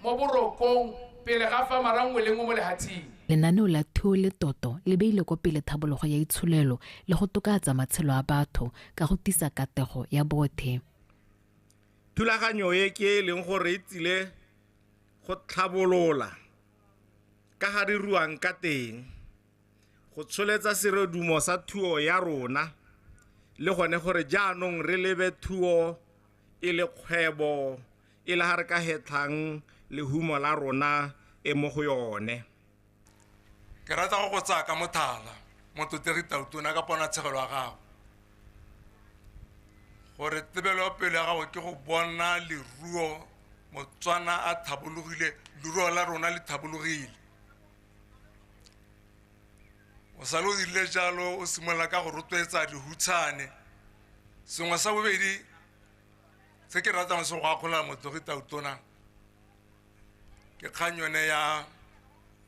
mo borokong pele ga famara nngwe le nngwe mo lehatsheng. Lenaneo la Thuo le Toto le beile kwa pele thabologo ya itsholelo le go tokaatsa matshelo a batho ka go tisa katego ya bothe. Thulaganyo e ke e leng gore e tsile go tlhabolola ka ga re ruang ka teng, go tsholetsa serodumo sa thuo ya rona le gone gore jaanong re lebe thuo e le kgwebo e le ga re ka hetlhang lehumo la rona e mo go yone. Ke rata go go tsaya ka mothala motlotlegi Tautona ka ponatshegelo ya gago gore tebelo ya pele ya gago ke go bona leruo Motswana a thabologile, leruo la rona le thabologile. O sale o dirile jalo, o simolola ka go rotloetsa dihutshane. Sengwe sa bobedi se ke ratang se go akgola motlogi Tautona ke kgang yone ya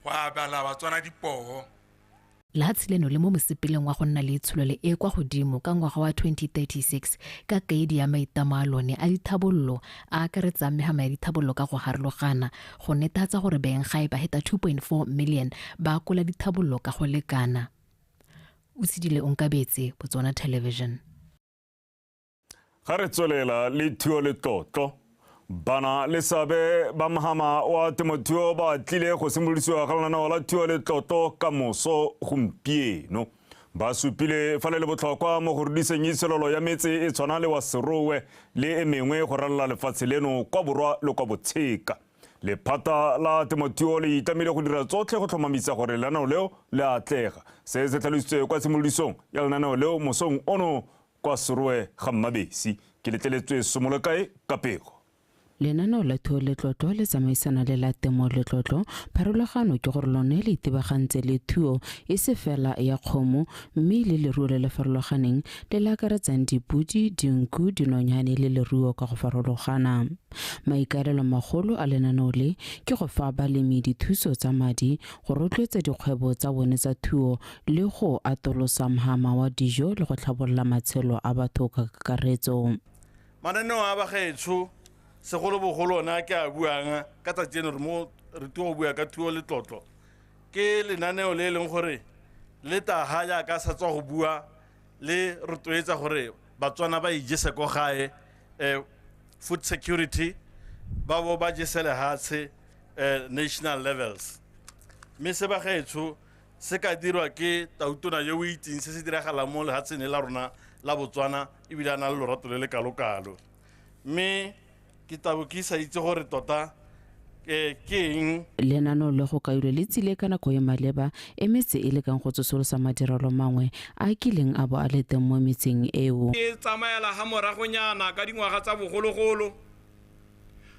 go abela Batswana dipoo. Lehatshe leno le mo mosepeleng wa go nna le itsholelo e e kwa godimo ka ngwaga wa 2036 ka kaedi ya maitamo a lone a dithabololo a akaretsang mehama ya dithabololo ka go harologana go netehatsa gore benggae ba heta 2.4 million ba akola dithabololo ka go lekana. Otshidile Onkabetse, Botswana Television. Ga re tswelela le thuo le tlotlo. Bana le seabe ba mhama wa temothuo ba tlile go simolodisiwa ga lenaneo la thuo le tlotlo ka moso gompieno. Ba supile fa le le botlhokwa mo go rudiseng itsholelo ya metse e tshwana le wa Serowe le e mengwe go ralala lefatshe leno kwa borwa le kwa botsheka. Lephata la temothuo le itlamile go dira tsotlhe go tlhomamisa gore lenaneo leo le a atlega. Se se tlhalositswe kwa tshimolodisong ya lenaneo leo mosong ono Kwa Serowe ga Mmabesi, ke letleletswe Somolokae ka pego. Lenaneo la Thuo Letlotlo le tsamaisana le la Temo Letlotlo. Pharologano ke gore lone le itebagantse le thuo e se fela ya kgomo mme le leruo le le farologaneng le le akaretsang dipodi, dinku, dinonyane le leruo ka go farologana. Maikaelelo magolo a lenaneo le ke go fa balemi dithuso tsa madi go rotloetsa dikgwebo tsa bone tsa thuo le go atolosa mhama wa dijo le go tlhabolola matshelo a batho ka kakaretso. Mananeo a bagaetsho, segolobogolo one a ke a buang ka tsatsi eno re mo re tlo go bua ka thuo letlotlo, ke lenaneo le e leng gore le taga jaaka sa tswa go bua le rotloetsa gore Batswana ba ijese ko gae, food security, ba bo ba jese lehatshe, national levels. Mme se bagaetsho se ka dirwa ke tautona yo o itseng se se diragalang mo lehatsheng le la rona la Botswana ebile a na le lorato le le kalo-kalo. Mme ke tabo ke sa itse gore tota ke eng. Lenaneo le go kailwe le tsile ka nako e maleba e metse e lekang go tsosolosa madirelo mangwe a a kileng a bo a le teng mo metseng eo. E tsamaela ga moragonyana ka dingwaga tsa bogologolo.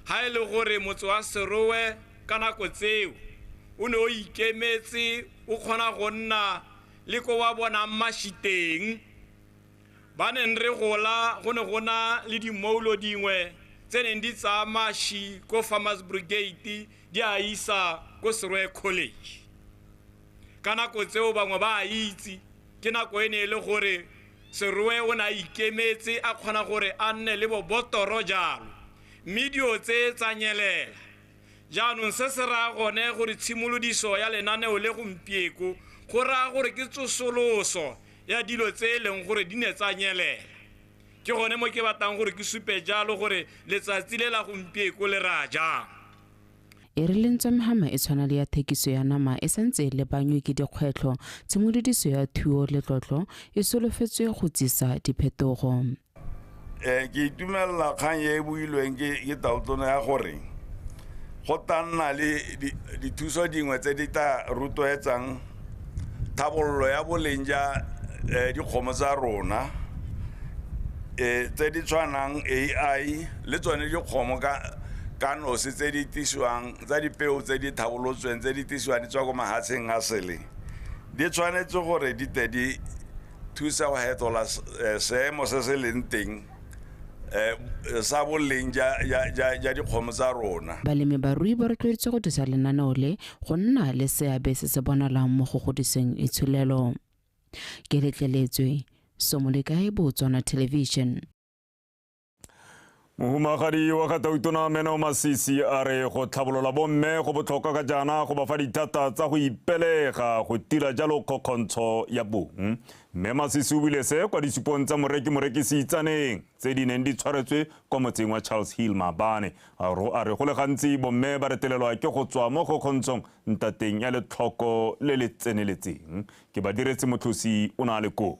Ga e le gore motse wa Serowe ka nako tseo o ne o ikemetse o kgona go nna le ko ba bonang mashi teng. Ba neng re gola go ne go na le dimoulo dingwe tse neng di tsaya mashi ko Farmers Brigade di a isa ko Serowe College. Ka nako tseo bangwe ba a itse ke nako e ne e le gore Serowe o ne a ikemetse a kgona gore a nne le bobotoro jalo, mme dio tse tsa nyelela. Jaanong se se raya gone gore tshimolodiso ya lenaneo le gompieko go raya gore ke tsosoloso ya dilo tse e leng gore di ne tsa nyelela. Ke gone mo ke batlang gore ke supe jalo gore letsatsi le la gompieko le raya jang. E re le ntswa mehama e tshwana le ya thekiso ya nama e santse e lebanywe ke dikgwetlho, tshimolodiso ya thuo letlotlo e solofetswe go tsisa diphetogo. Ke itumelela kgang e e builweng ke tautona ya gore go tla nna le dithuso dingwe tse di tla rotloetsang tlhabololo ya boleng ja dikgomo tsa rona, tse di tshwanang AI le tsone dikgomo ka nosi tse di tisiwang tsa dipeo tse di tlhabolotsweng tse di tisiwang di tswa ko mahatsheng a sele, di tshwanetse gore di tle di thuse go fetola seemo se se leng teng sa boleng ja dikgomo tsa rona. Balemi barui ba rotloeditswe go dirisa lenaneo le go nna le seabe se se bonalang mo go godiseng itsholelo. Ke letleletswe, Somolekae, Botswana Television. Mohumagadi wa ga Tautona Meno Masisi a re go tlhabolola bomme go botlhokwa ka jaana go ba fa dithata tsa go ipelega go tila jalo kgokgontsho ya bong. Mme Masisi o buile se kwa disupong tsa moreki morekisi itsaneng tse di neng di tshwaretswe kwa motseng wa Charles Hill maabane. A re go le gantsi bomme ba retelelwa ke go tswa mo kgokgontshong ntateng ya letlhoko le le tseneletseng. Ke ba diretse Motlhosi o ne a le koo.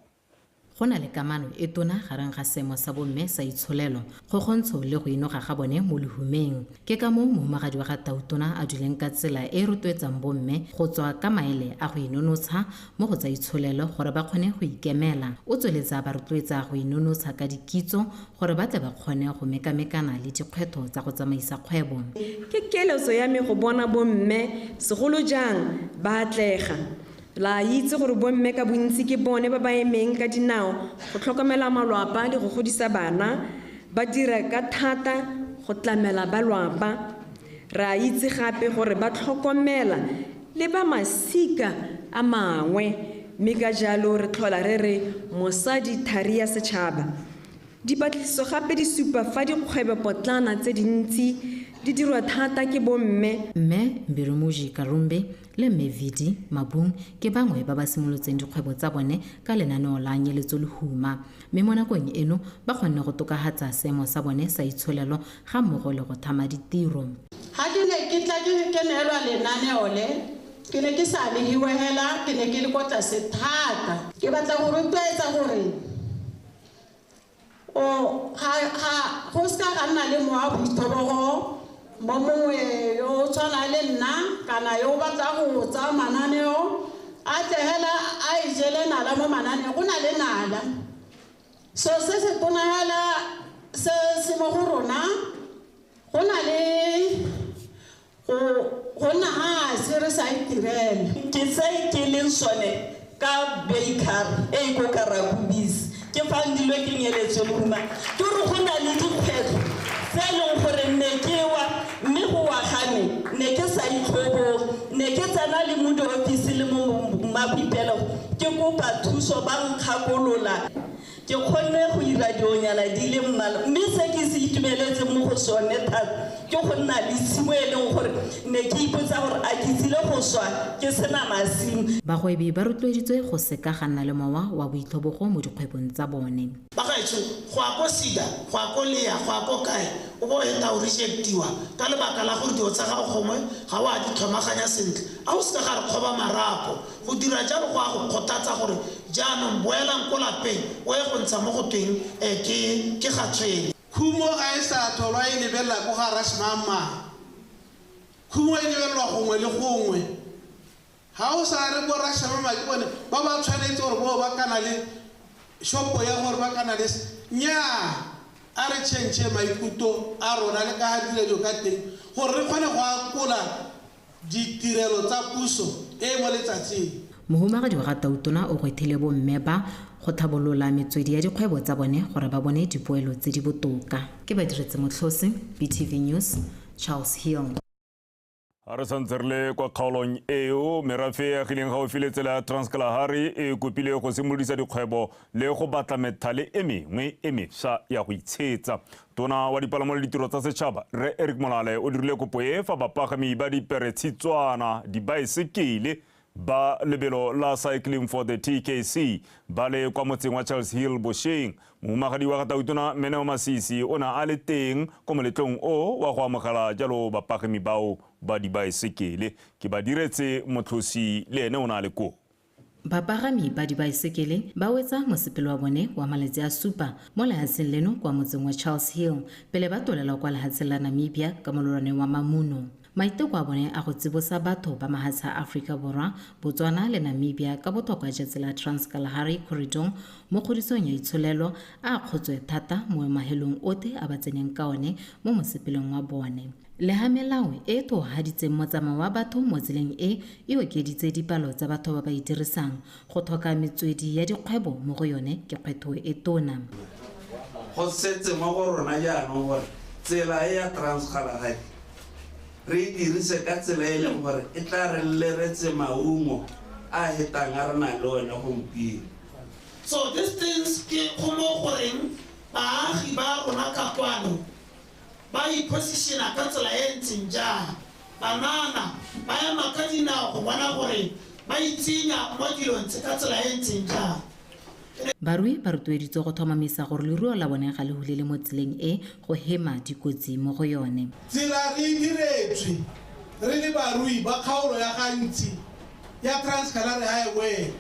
Go na le kamano e tona gareng ga seemo sa bomme sa itsholelo, kgokgontsho le go inoga ga bone mo lehumeng. Ke ka moo mohumagadi wa ga Tautona a duleng ka tsela e e rotloetsang bomme go tswa ka maele a go inonotsha mo go tsa itsholelo gore ba kgone go ikemela. O tsweletsa ba rotloetsa go inonotsha ka dikitso gore ba tle ba kgone go mekamekana le dikgwetlho tsa go tsamaisa kgwebo. Ke keletso ya me go bona bomme segolo jang ba atlega. La itse gore bomme ka bontsi ke bone ba ba emeng ka dinao go tlhokomela malwapa le go godisa bana, ba dira ka thata go tlamela ba lwapa. Re a itse gape gore ba tlhokomela le ba masika a mangwe, mme ka jalo re tlhola re re mosadi thari ya setšhaba. Dipatlisiso gape di supa fa dikgwebopotlana tse dintsi di dirwa thata ke bomme. Mme Mbiromuji Karumbe le Mme Vidi Mabung ke bangwe ba ba simolotseng dikgwebo tsa bone ka lenaneo la nyeletso lehuma, mme mo nakong eno ba kgonne go tokafatsa seemo sa bone sa itsholelo ga mmogo le go thama ditiro. Ha ke ne ke tla ke neelwa lenaneo le, ke ne ke sa lehiwe hela, ke ne ke le kwa tlase thata. Ke batla go rotloetsa gore o ga go seka ga nna le mowa boithobogo mo mongwe yo o tshwana le nna kana yo o batla go tsaya mananeo a tle hela a e jele nala mo mananeo, go na le nala. So se se tona hela se se mo go rona go na le go nna ha se re sa itirele. Ke se ke leng sone ka baker e ko ka Rakubisi ke fa ndilwe ke nyeletso lehuma, ke gore go na le dikgwetlho tse e leng gore ne ke wa mme go wa ga me ne ke sa itlhoboge, ne ke tsena le mo diofisi le mo maboipelego ke kopa thuso ba nkgakolola. Ke kgonne go ira dionyana di le mmalwa, mme se ke se itumeletseng mo go sone thata ke go nna le tshimo e leng gore ne ke ipotsa gore a ke tsile go swa ke sena masimo. Bagwebi ba rotloeditswe go seka ga nna le mowa wa boitlhobogo mo dikgwebong tsa bone. Bagaetsho, go ya ko SEDA, go ya ko LEA, go ya ko kae, o bo heta o rejectiwa ka lebaka la gore dilo tsa gago gongwe ga o a di tlhomaganya sentle. A o seka ga re kgoba marapo. Go dira jalo go a go kgothatsa gore jaanong boelang ko lapeng o ye go ntsha mo go tweng ke ga tshwene. Khumo ga e sa tholwa e lebelela ko ga Rashmama. Khumo e lebelelwa gongwe le gongwe. Ga o sa re bo Rashmama ke bone ba ba tshwanetse gore bo ba kana le shopo ya gore ba kana le nnyaa, a re change maikutlo a rona le ka ga dira dilo ka teng gore re kgone go akola ditirelo tsa puso e mo letsatsing. Mohumagadi wa ga Tautona o gwethile bomme ba go tlhabolola metswedi ya dikgwebo tsa bone gore ba bone dipoelo tse di botoka. Ke ba diretse Motlhosi, BTV News, Charles Hill. Ha re santse re le kwa kgaolong eo, merafe e agileng gaufi le tsela ya Transkalahari e kopile go simolodisa dikgwebo le go batla methale e mengwe e mefsa ya go itshetsa. Tona wa dipalamo le ditiro tsa setšhaba Rre Eric Molale o dirile kopo e fa bapagami ba diperetshitswana dibaesekele ba lebelo la Cycling for the TKC ba le kwa motseng wa Charles Hill bosheng. Mohumagadi wa ga Tautona Meneo Masisi o ne a le teng ko moletlong o wa go amogela jalo bapagami bao ba dibaesekele. Ke ba diretse Motlhosi le ene o ne a le koo. Bapagami ba dibaesekele ba wetsa mosepele wa bone wa malatsi a supa mo lehatsheng leno kwa motseng wa Charles Hill pele ba tolela kwa lehatsheng la Namibia ka mololwaneng wa Mamuno. Maiteko a bone a go tsibosa batho ba mahatshe a Aforika Borwa, Botswana le Namibia ka botlhokwa jwa tsela Transkalahari Corridor mo kgodisong ya itsholelo a kgotswe thata mo mahelong otlhe a ba tseneng ka one mo mosepeleng wa bone. Le ha melao e tlohaditseng motsamao wa batho mo tseleng e e okeditse dipalo tsa batho ba ba e dirisang, go tlhoka metswedi ya dikgwebo mo go yone ke kgwetlho e tona. Go setse mo go rona jaanong gore tsela e ya Transkalahari re e dirise ka tsela e leng gore e tla re leretse maungo a hetang a re nang le one gompieno. So these things ke go mo goreng baagi ba rona ka kwano ba ipositiona ka tsela e ntseng jang. Banana ba ema ka dinao go bona gore ba itsenya mo dilong tse ka tsela e ntseng jang. Barui ba rotloeditswe go tlhomamisa gore leruo la bone ga le hulele mo tseleng e go hema dikotsi mo go yone. Tsela re diretswe re le barui ba kgaolo ya Gantsi ya Trans-Kalahari Highway.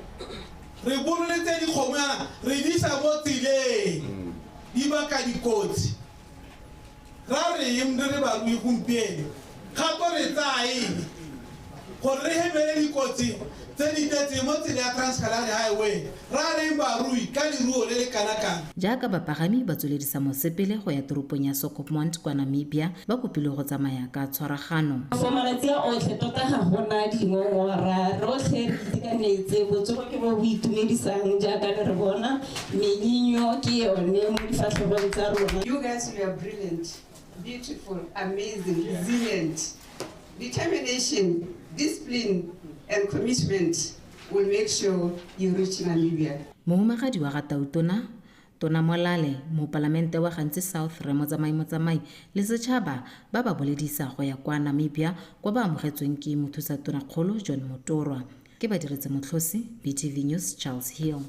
Re bololetse dikgomo yana re di isa mo tseleng di baka dikotsi. Ra reng re le barui gompieno gape re tsaya eng gore re hemele dikotsi tse di tletseng mo tsela ya Trans-Kalahari Highway? Ra reng barui ka leruo le le kana-kana? Jaaka bapagami ba tsweledisa mosepele go ya toropong ya Swakopmund kwa Namibia, ba kopilwe go tsamaya ka tshwaragano. For malatsi a otlhe tota ga gona dingongora, rotlhe re itekanetse, botsogo ke bo bo itumedisang jaaka le re bona, menyinyo ke yone mo difatlhegong tsa rona. You guys, you are brilliant, beautiful, amazing, resilient. Determination, discipline, and commitment will make sure you reach Namibia. Mohumagadi wa ga Tautona, Tona Molale, mopalamente wa Gantsi South Rre Motsamai Motsamai le setšhaba ba ba boledisa go ya kwa Namibia kwa ba amogetsweng ke mothusa tonakgolo John Motorwa. Ke badiretse Motlhosi, BTV News, Charles Hill.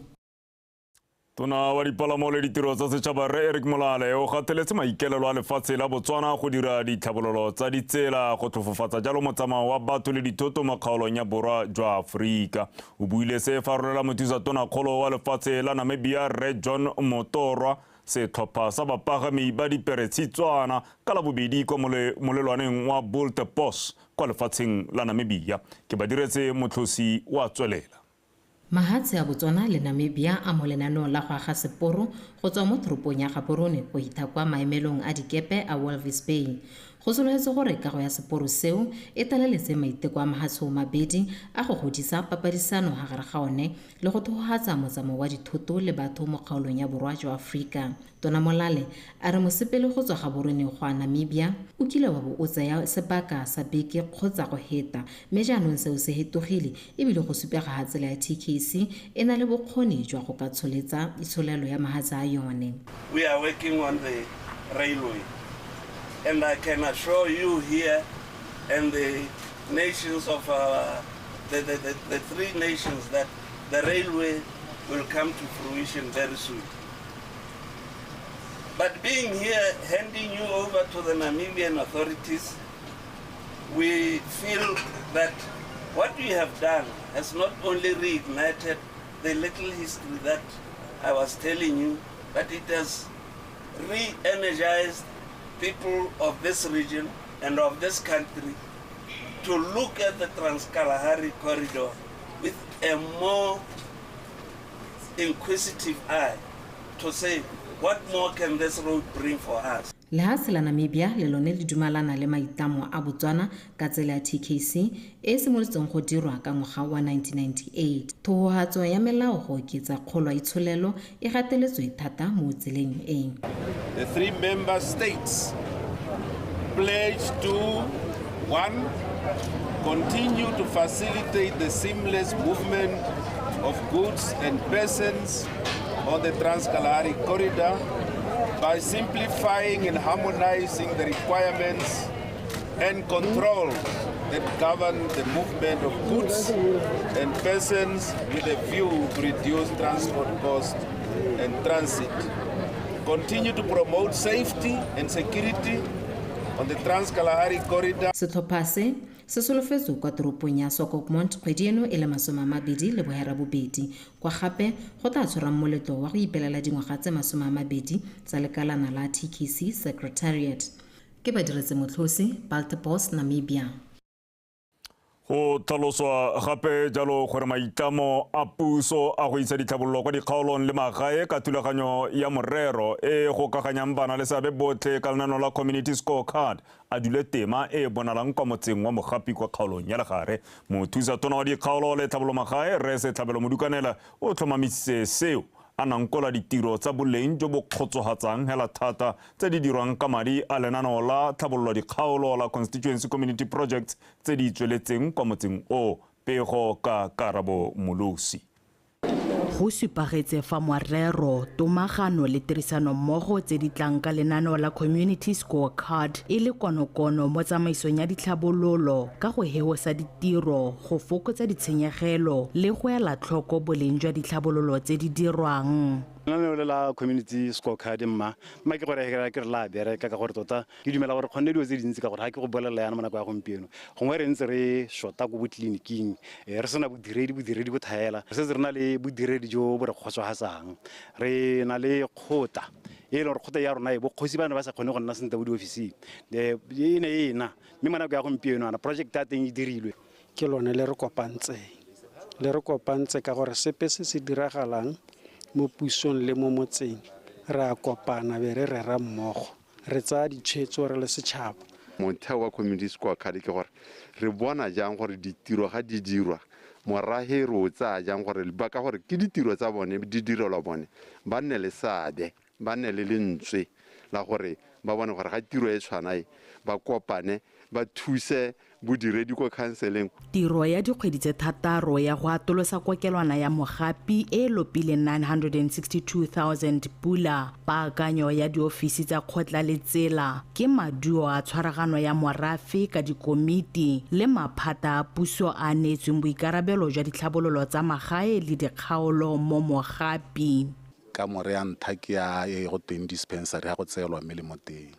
Tona wa dipalamo le ditiro tsa setšhaba Rre Eric Molale o gateletse maikaelelo a lefatshe la Botswana go dira ditlhabololo tsa ditsela go tlhofofatsa jalo motsamao wa batho le dithoto mo kgaolong ya borwa jwa Aforika. O buile se fa rolela mothusa tonakgolo wa lefatshe la Namibia Rre John Motorwa setlhopha sa bapagami ba diperetshitswana ka Labobedi kwa molelwaneng wa Bultepos kwa lefatsheng la Namibia. Ke ba diretse Motlhosi wa tswelela. Mahatshe a Botswana le Namibia a mo lenaneong la go aga seporo go tswa mo toropong ya Gaborone go itha kwa maemelong a dikepe a Walvis Bay. Go solofetswe gore kago ya seporo seo e talaletse maiteko a mahatshe mabedi a go godisa papadisano ha gare ga one le go thohohatsa motsamao wa dithoto le batho mo kgaolong ya borwa jwa Aforika. Tona Molale a re mosepele go tswa Gaborone go ya Namibia o kile wa bo o tsaya sebaka sa beke kgotsa go heta, mme jaanong seo se hetogile ebile go supega ga tsela ya TKC e na le bokgoni jwa go ka tsholetsa itsholelo ya mahatshe a yone. We are working on the railway, and I can assure you here and the nations of the three nations that the railway will come to fruition very soon. But being here, handing you over to the Namibian authorities, we feel that what we have done has not only reignited the little history that I was telling you, but it has re-energized people of this region and of this country to look at the Trans-Kalahari corridor with a more inquisitive eye to say, what more can this road bring for us? Lehatshe la Namibia le lone le dumalana le maitlamo a Botswana ka tsela ya TKC e simolotseng go dirwa ka ngwaga wa 1998. Thohohatso ya melao go oketsa kgolo ya itsholelo e gateletswe thata mo tseleng e. The three member states pledge to, 1, continue to facilitate the seamless movement of goods and persons on the Trans-Kalahari corridor by simplifying and harmonizing the requirements and controls that govern the movement of goods and persons with a view to reduce transport costs and transit. Continue to promote safety and security on the Trans-Kalahari corridor. Setlhopha se se solofetswe kwa toropong ya Swakopmund kgwedi eno e le 28 kwa gape go tla tshwarang moletlo wa go ipelela dingwaga tse 20 tsa lekalana la TKC Secretariat. Ke badiretse Motlhosi, Bultepos, Namibia. Go tlhaloswa gape jalo gore maitlamo a puso a go isa ditlhabololo kwa dikgaolong le magae ka thulaganyo ya morero e go kaganyang bana le seabe botlhe ka lenaneo la Community Scorecard a dule tema e bonalang kwa motseng wa Mogapi kwa kgaolong ya Legare. Mothusa tona wa dikgaolo le tlhabololo magae Rre Setlhabelo Modukanela o tlhomamisitse seo a nankola ditiro tsa boleng jo bo kgotsofatsang hela thata tse di dirwang ka madi a lenaneo la tlhabololo dikgaolo la Constituency Community Projects tse di tsweletseng kwa motseng o. Pego ka Karabo Molosi. Go supagetse fa morero, tomagano le tirisanommogo tse di tlang ka lenaneo la Community Scorecard e le konokono mo tsamaisong ya ditlhabololo ka go heosa ditiro, go fokotsa ditshenyegelo le go ela tlhoko boleng jwa ditlhabololo tse di dirwang. Lenaneo le la Community Scorecard mma ke gore ke re la bereka ka gore tota ke dumela gore kgonne dilo tse dintsi ka gore ga ke go bolelela yana mo nako ya gompieno gongwe re ntse re shota ko botleliniking, re sena bodiredi bo thaela, re setse re na le bodiredi jo bo re kgotsofatsang, re na le kgotla e leng gore kgotla ya rona e bokgosi ba ne ba sa kgone go nna sentle bo diofising, e ne e na mme mo nako ya gompieno ana project ya teng e dirilwe. Ke lone le re kopantseng, le re kopantse ka gore sepe se se diragalang mo pusong le mo motseng re a kopana be re rera mmogo, re tsaya ditshwetso re le setšhaba. Motheo wa Community Scorecard ke gore re bona jang gore ditiro ga di dirwa morahe re o tsaya jang gore ba ka gore ke ditiro tsa bone di direlwa bone, ba nne le seabe, ba nne le lentswe la gore ba bone gore ga tiro e tshwana e ba kopane ba thuse bodiredi ko counseling. Tiro ya dikgwedi tse 6 ya go atolosa kokelwana ya Mogapi e lopileng 962,000 pula, paakanyo ya diofisi tsa kgotla le tsela ke maduo a tshwaragano ya morafe ka dikomiti le maphata a puso a neetsweng boikarabelo jwa ditlhabololo tsa magae le dikgaolo mo Mogapi. Kamore ya ntlha ke ya e go teng dispensary ya go tseelwa melemo teng,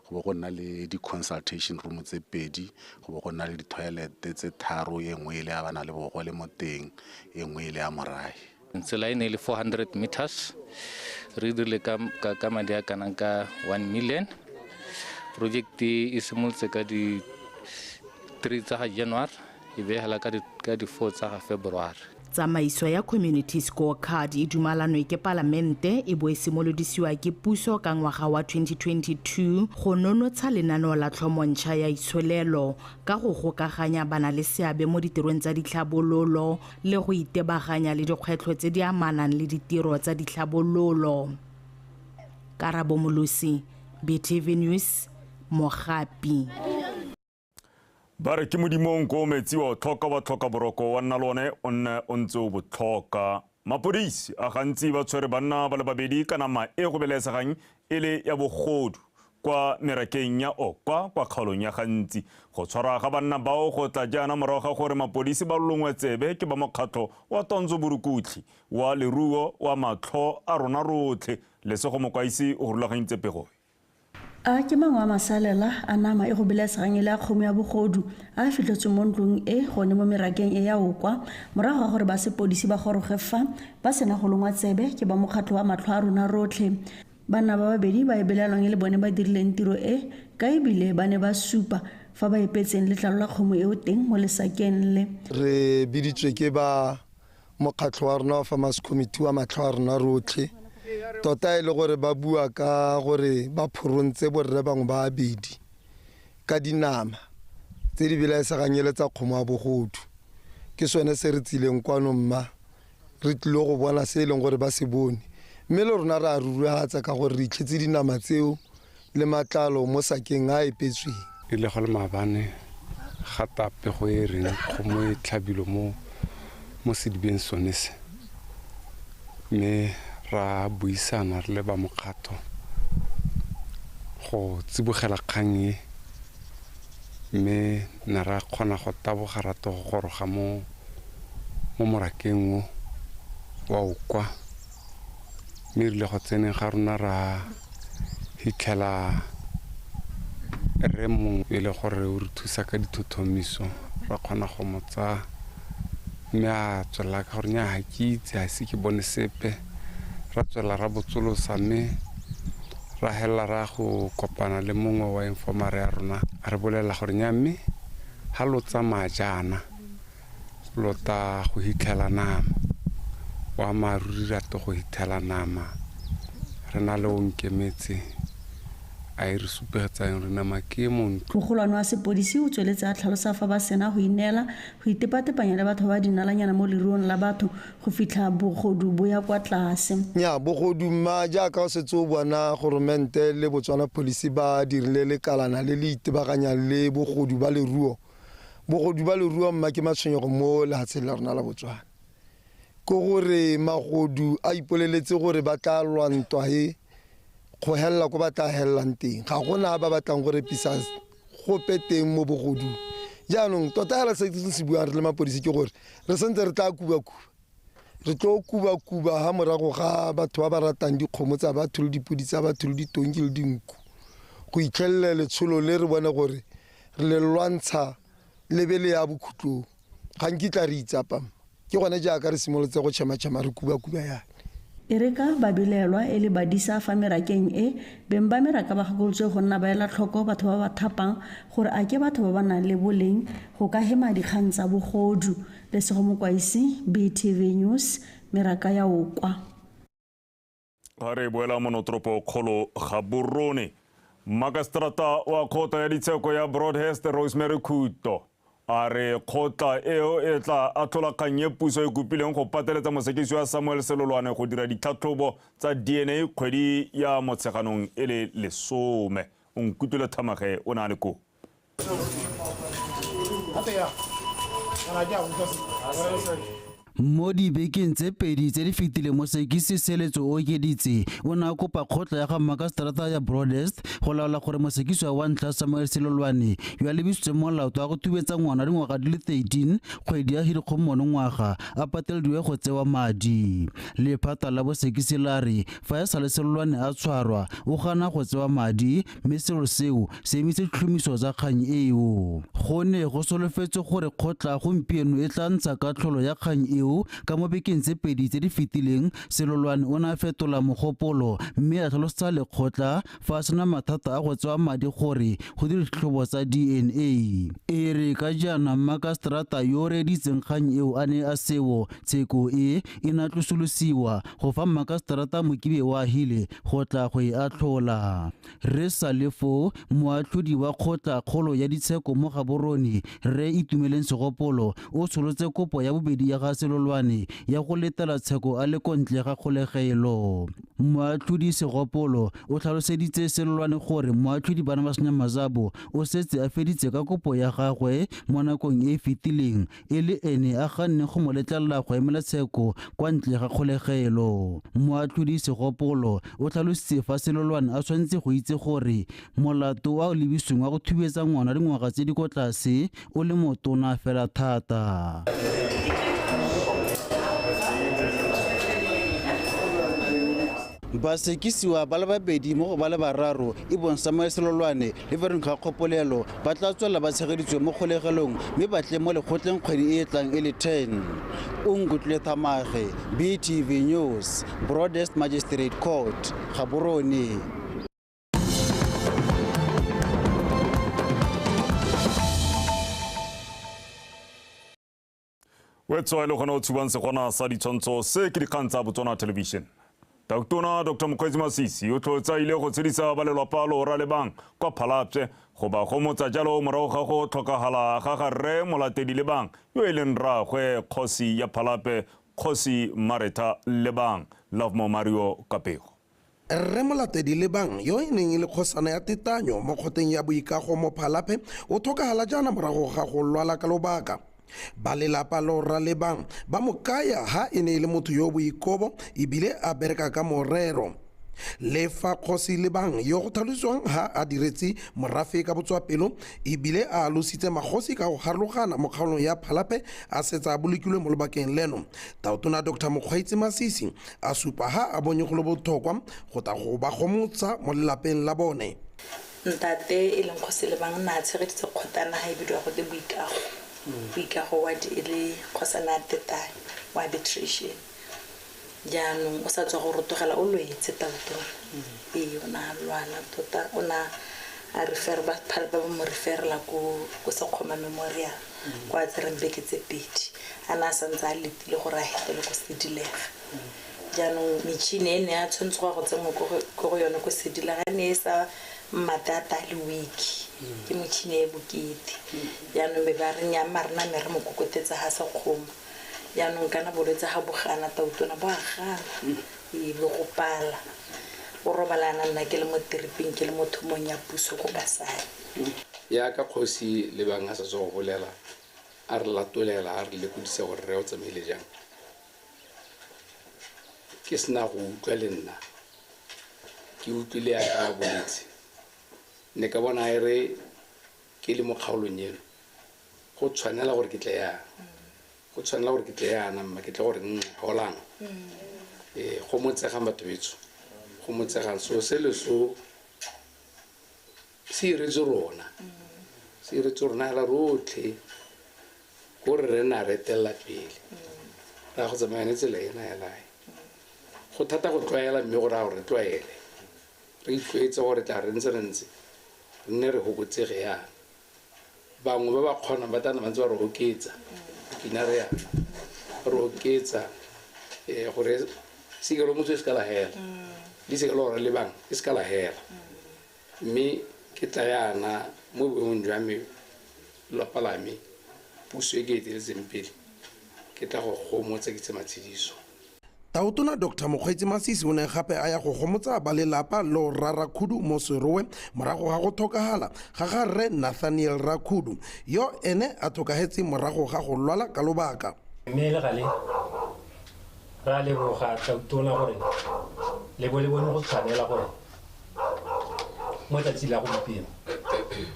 go bo go nna le di-consultation room tse 2, go bo go nna le di-toilet tse 3, e nngwe e le ya bana le bogole mo teng, e nngwe e le ya morahe. Tsela e ne e le 400 meters, re dirile ka madi a kanang ka 1 million. Project e simolotse ka di 3 tsa ga January, e begela ka di 4 tsa ga February. Tsamaiso ya Community Scorecard e dumalanwe ke palamente e bo e simolodisiwa ke puso ka ngwaga wa 2022 go nonotsha lenaneo la tlhomontšha ya itsholelo ka go gokaganya bana le seabe mo ditirong tsa ditlhabololo le go itebaganya le dikgwetlho tse di amanang le ditiro tsa ditlhabololo. Karabo Molosi, BTV News, Mogapi. Ba re ke modimong ko metsi wa tlhoka wa tlhoka boroko wa nna lone o nne o ntse o botlhoka. Mapodisi a gantsi ba tshwere banna ba le babedi ka nama e go belaesegang e le ya bogodu kwa merakeng ya Okwa kwa kgaolong ya Gantsi. Go tshwarwa ga banna bao go tla jaana morago ga gore mapodisi ba longwe tsebe ke ba mokgatlho wa Tonzo Borukutlhi wa leruo wa matlho a rona rotlhe. Lesego Mokwaisi o rulagantse pego. A ke mangwe a masalela a nama e go belaesegang e le ya kgomo ya bogodu a fitlhetsweng mo ntlong e gone mo merakeng e ya Okwa morago ga gore ba sepodisi ba goroge fa ba sena go longwa tsebe ke ba mokgatlho wa matlho a rona rotlhe. Banna ba babedi ba e belaelwang e le bone ba dirileng tiro e ka ebile ba ne ba supa fa ba epetseng letlalo la kgomo eo teng mo lesakeng le. Re biditswe ke ba mokgatlho wa rona wa Farmers Committee wa matlho a rona rotlhe, tota e le gore ba bua ka gore ba phorontse borre bangwe ba abedi ka dinama tse di belaesegang e le tsa kgomo ya bogodu. Ke sone se re tsileng kwano mma, re tlile go bona se e leng gore ba se bone, mme le rona re a rurihatsa ka gore re itlhetse dinama tseo le matlalo mo sakeng a epetsweng. E le go le maabane ga tapego e reng kgomo e tlhabilo mo sedibeng sone se, mme ra buisana re le ba mokgatho go tsibogela kgang e, mme ne ra kgona go taboga ra to go goroga mo morakeng o wa Okwa, mme re ile go tseneng ga rona ra hitlhela rre mongwe e le gore o re thusa ka dithothomiso, ra kgona go mo tsaya mme a tswelela ka gore nnyaa ga ke itse, ga ise ke bone sepe. Ra tswelela ra botsolosa mme ra helela ra go kopana le mongwe wa informer ya rona, a re bolelela gore nnyaa mme ga lo tsamaya jaana lo ta go hitlhela nama, boammaaruri ra to go hitlhela nama, re na le o nkemetse a e re supegetsang re nama ke montlo. Mogolwane wa sepodisi o tsweletse a tlhalosa fa ba sena go ineela go itepatepanya le batho ba dinalanyana mo leruong la batho go fitlha bogodu bo ya kwa tlase. Nya bogodu mma jaaka o setse o bona goromente le Botswana Police ba dirile lekalana le le itebaganyang le bogodu ba leruo. Bogodu ba leruo mma ke matshwenyego mo lefatsheng la rona la Botswana. Ke gore magodu a ipoleletse gore ba tla lwa ntwa e go helela ko ba tla helelang teng. Ga gona ba batlang go repisa gope teng mo bogodung. Jaanong tota hela se se buang re le mapodisi ke gore re santse re tla kuba-kuba. Re tlo kuba-kuba ha morago ga batho ba ba ratang dikgomo tsa batho le dipodi tsa batho le ditonki le dinku. Go itlhelela letsholo le re bone gore re le lwantsha lebele ya bokhutlong. Ga nkitla re itsapama. Ke gone jaaka re simolotse go tšhema-tšhema re kuba-kuba yana. E re ka ba belaelwa e le badisa fa merakeng e, beng ba meraka ba gakolotswe go nna ba ela tlhoko batho ba ba thapang gore a ke batho ba ba nang le boleng go ka hema dikgang tsa bogodu. Lesego Mokwaisi, BTV News, meraka ya Okwa. Ga re boela monotoropo kgolo Gaborone. Makaseterata wa kgotla ya ditsheko ya Broadhurst Rosemary Khuto a re kgotla eo e tla atlhola kgang e puso e kopileng go pateletsa mosekisi wa Samuel Selolwane go dira ditlhatlhobo tsa DNA kgwedi ya Motsheganong e le 10. O nkutlwile Thamage o ne a le koo. Mo dibekeng tse pedi tse di fetileng mosekisi Seletso o okeditse o ne a kopa kgotla ya ga makaseterata ya Broadhurst go laola gore mosekisiwa wa ntlha Samuel Selolwane yo a lebisitsweng molato wa go thubetsa ngwana dingwaga di le 13 kgwedi ya Hirikgong monongwaga a patelediwe go tsewa madi. Lephata la bosekisi la re fa e sale Selolwane a tshwarwa o gana go tsewa madi mme selo seo se emise ditlhomiso tsa kgang eo. Go ne go solofetswe gore kgotla gompieno e tla ntsha katlholo ya kgang eo ka mo bekeng tse pedi tse di fetileng Selolwane o ne a fetola mogopolo mme a tlhalosetsa lekgotla fa a sena mathata a go tsewa madi gore go dire ditlhobo tsa DNA. E re ka jaana makaseterata yo o reeditseng kgang eo a ne a seo, tsheko e e ne a tlosolosiwa go fa makaseterata Mokibe wa Hile go tla go e atlhola. Re sa le foo, moatlhodi wa kgotla kgolo ya ditsheko mo Gaborone, Rre Itumeleng Segopolo, o tsholotse kopo ya bobedi ya ga Selolwane ya go letela tsheko a le ko ntle ga kgolegelo. Moatlhodi Segopolo o tlhaloseditse Selolwane gore moatlhodi Barnabas Nyamazabo o setse a feditse ka kopo ya gagwe mo nakong e e fetileng e le ene a ganne go mo letlelela go emela tsheko kwa ntle ga kgolegelo. Moatlhodi Segopolo o tlhalositse fa Selolwane a tshwanetse go itse gore molato wa o lebisweng wa go thubetsa ngwana dingwaga tse di ko tlase o le motona fela thata. Basekisiwa ba le babedi mo go ba le bararo e bong Samuel Selolwane le Veronica Kgopolelo ba tla tswelela ba tshegeditswe mo kgolegelong mme ba tle mo lekgotleng kgwedi e e tlang e le 10. O Nkutlwile Thamage, BTV News, Broadhurst Magistrate Court, Gaborone. Wetswa e le gone o tshubang segona sa ditshwantsho se ke dikgang tsa Botswana Television. Tautona Dr. Mokgweetsi Masisi o tlotsa ile go tshedisa ba lelwapa loora Lebang kwa Phalapye go ba gomotsa jalo morago ga go tlhokagala ga ga rre Molatedi Lebang yo e leng rraagwe kgosi ya Phalapye Kgosi Maretha Lebang. Lovemore Mario ka pego. Rre Molatedi Lebang yo e neng e le kgosana ya tetanyo mo kgoteng ya Boikago mo Phalaphe o tlhokagala jaana morago ga go lwala ka lobaka. Ba lelapa loora Lebang ba mo kaya ha e ne e le motho yo boikobo ebile a bereka ka morero. Le fa kgosi Lebang yo go tlhalosiwang ha a diretse morafe ka botswapelo ebile a alositse magosi ka go harologana mo kgaolong ya Phalaphe a setse a bolokilwe mo lobakeng leno, Tautona Dr. Mokgweetsi Masisi a supa ha a bonye go le botlhokwa go tla go ba gomotsa mo lelapeng la bone. Ntate e leng kgosi Lebang na a tshegeditse kgotana ha e bidiwa gote Boikago. Boikago wa di e le kgosana ya tetane wa arbitration. Jaanong o sa tswa go rotogela o lwetse tautona. Ee, o ne a lwala tota, o ne a refer ba ba mo referela ko Sekgoma Memorial kwa a tsereng beke tse pedi. A ne a santse a letile gore a hetele ko Sedilega. Jaanong metšhini e ne a tshwanetse go ya go tsenngwa ko go yone ko Sedilega e ne e sa mmatata le wiki ke motšhini e bokete. Jaanong be ba re nnyaa mma rena me re mo kokotetsa ga Sekgoma. Jaanong kana bolwetse ga bo gana tautona bo a gana e bo go pala. O robalana nna ke le mo triping ke le mo thomong ya puso ko Kasane. Ya ka kgosi Lebang a sa tswa go bolela a re latolela a re lekodisa gore re o tsamaile jang. Ke sena go utlwa le nna ke utlwile ya ka boletse ne ka bona e re ke le mo kgaolong eno go tshwanela gore ke tle yana go tshwanela gore ke tle yana mma ke tle gore holang go motsegang batho betso go motsegang so se le so se iretse rona se iretse rona hela rotlhe gore re na retelela pele ra go tsamaya ne tsela ena hela go thata go tlwaela mme go raya gore re tlwaele re itlwaetse gore tla re ntse re ntse re nne re hokotsege yana bangwe ba ba kgonang ba tana ba ntse ba re oketsa kina re yana re oketsa gore seke lo motho e se ka la hela le seke lo gore le bang e se ka la hela mme ke tla yana mo boemong jwa me lelapa la me puso e ke eteletseng pele ke tla go gomotsa ke tse matshediso. Tautona Dr. Mokgweetsi Masisi o ne gape a ya go gomotsa ba lelapa lo rra Rakhudu mo Serowe morago ga go tlhokagala ga ga rre Nathaniel Rakhudu yo ene a tlhokagetse morago ga go lwala ka lobaka. Mme le gale ra leboga Tautona gore le bo le bone go tshwanela gore mo tsatsi la gompieno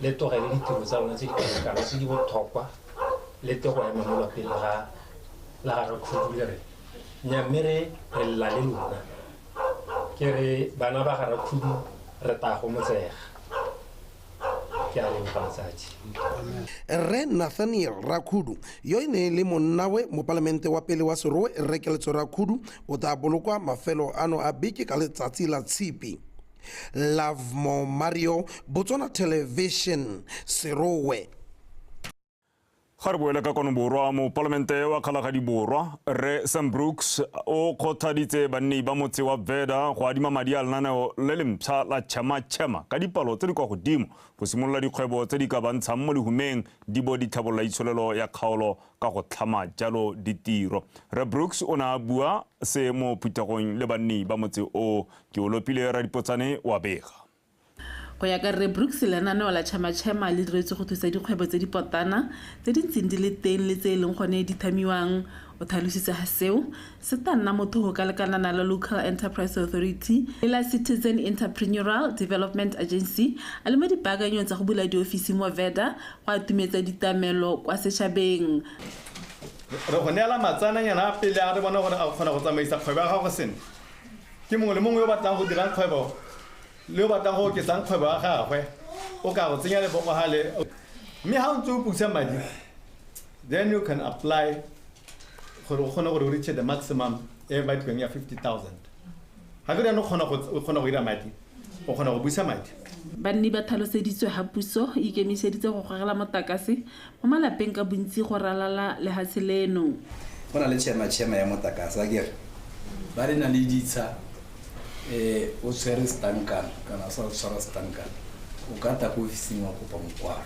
le tlogele ditiro tsa lona tse di kanakana tse di botlhokwa le tle go ema mo lapeng la ga Rakhudu le re nya mme re lla le lona ke re bana ba ga Rakhudu re tla go motsega ke a leboga motsadi. Rre Nathaniel Rakhudu yo e ne le monnawe mopalamente wa pele wa Serowe Rre Keletso Rakhudu o tla bolokwa mafelo ano a beke ka letsatsi la Tshipi. Lovemore Mario, Botswana Television, Serowe. Ga re boele ka kwano borwa mopalamente wa Kgalagadi Borwa Rre Sam Brooks o kgothaditse banni ba motse wa Veda go adima madi a lenaneo le le mpšha la Chema Chema ka dipalo tse di kwa godimo go simolola dikgwebo tse di ka bantshang mo lehumeng di bo di tlhabolola itsholelo ya kgaolo ka go tlhama jalo ditiro. Rre Brooks o ne a bua se mo phuthegong le banni ba motse o ke o lopile Radipotsane wa bega. Go ya ka Rre Brooks lenaneo la Chema Chema le diretswe go thusa dikgwebo tse di potana tse di ntseng di le teng le tse e leng gone di thamiwang. O tlhalositse ga seo se tla nna motho go ka lekanana la Local Enterprise Authority le la Citizen Entrepreneurial Development Agency a le mo dipaakanyong tsa go bula diofisi mo Veda go atumetsa ditamelo kwa setšhabeng. Re go neela matsananyana a pele a re bona gore a kgona go tsamaisa kgwebo ya gago sentle. Ke mongwe le mongwe yo o batlang go dirang kgwebo le o batlang go oketsang kgwebo ya gagwe o ka go tsenya lebogo gale mme ga o ntse o pusa madi then you can apply gore o kgone gore o reach the maximum e ba tlweng ya 50,000. Ga ke o kgona go dira madi o kgona go busa madi. Banni ba tlhaloseditswe ga puso e ikemiseditse go gogela motakase mo malapeng ka bontsi go ralala lehatshe leno. Go na le Chema Chema ya motakase a kere ba re na le ditsha o tshwere setankana kana o sa tshwara setankana o ka tla ko ofising wa kopa mokwalo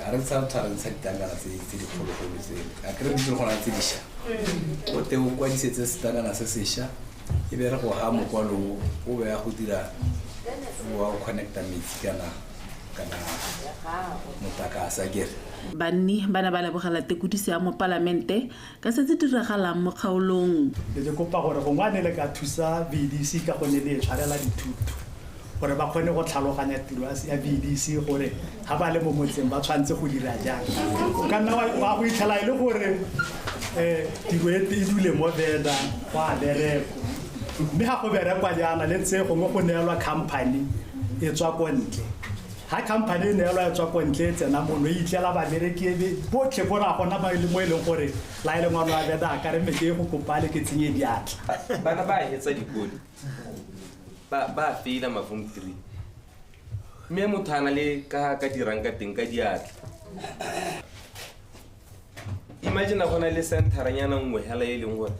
a re sa tshwara ntsha ditankana tse dikgologolo tse a kere di gona tse dišwa o te o kwadisetse setankana se sešwa e be re go ga mokwalo o be ya go dira wa go connecta metsi kana motakase a kere. Banni ba ne ba lebogela tekodiso ya mopalamente ka se se diragalang mo kgaolong. Le kopa gore gongwe a ne le ka thusa VDC ka gonne le e tshwarela dithuto gore ba kgone go tlhaloganya tiro ya VDC gore ga ba le mo motseng ba tshwanetse go dira jang. O ka nna wa go itlhela e le gore tiro e dule mo Veda go a berekwa mme ga go berekwa jaana le tse gongwe go neelwa company e tswa ko ntle. Ha company e neelwa e tswa ko ntle e tsena mono e itlela babereki ebe botlhe bo ra gona ba le mo e leng gore la e le ngwana wa Veda a ka re me ke go kopa le ke tsenye diatla. Bana ba hetsa dikolo ba feila mafom 3 mme motho a na le ka dirang ka teng ka diatla. Imagine go na le centeranyana nngwe hela e leng gore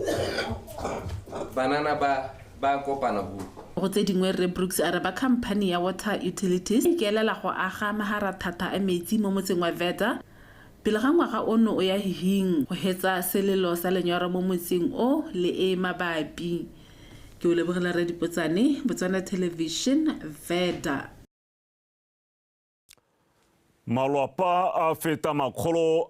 banana ba kopana go. Go tse dingwe Rre Brooks a re ba company ya Water Utilities e ikelela go aga maharathata a metsi mo motseng wa Veda pele ga ngwaga ono o ya hihing go hetsa selelo sa lenyora mo motseng o le e mabapi. Ke o lebogela Radipotsane, Botswana Television, Veda. Malwapa a feta 500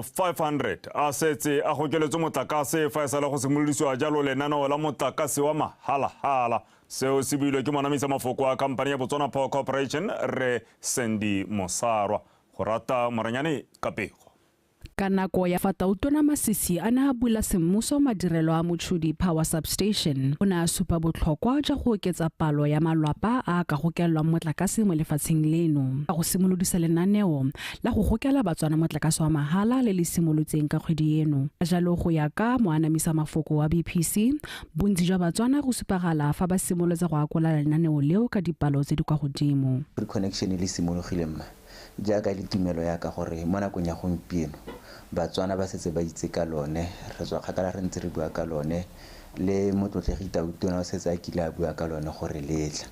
500 a setse a gokeletswe motlakase fa e sale go simolodisiwa jalo lenaneo la motlakase wa mahala-hala. Seo se builwe ke monamisa mafoko a khamphani ya Botswana Power Corporation Rre Sandy Mosarwa. Go rata Moranyane ka pego. Ka nako ya fa Tautona Masisi a ne a bula semmuso madirelo a Mochudi Power Substation, o ne a supa botlhokwa jwa go oketsa palo ya malwapa a ka gokelelwang motlakase mo lefatsheng leno. Ka go simolodisa lenaneo la go gokela Batswana motlakase wa mahala le le simolotseng ka kgwedi eno. Ka jalo go ya ka moanamisa mafoko wa BPC, bontsi jwa Batswana go supagala fa ba simolotse go akola lenaneo leo ka dipalo tse di kwa godimo. Reconnection le simologile mma jaaka le tumelo ya ka gore mo nakong ya gompieno Batswana ba setse ba itse ka lone, re tswa kgakala re ntse re bua ka lone, le motlotlegi Tautona o setse a kile a bua ka lone gore letla.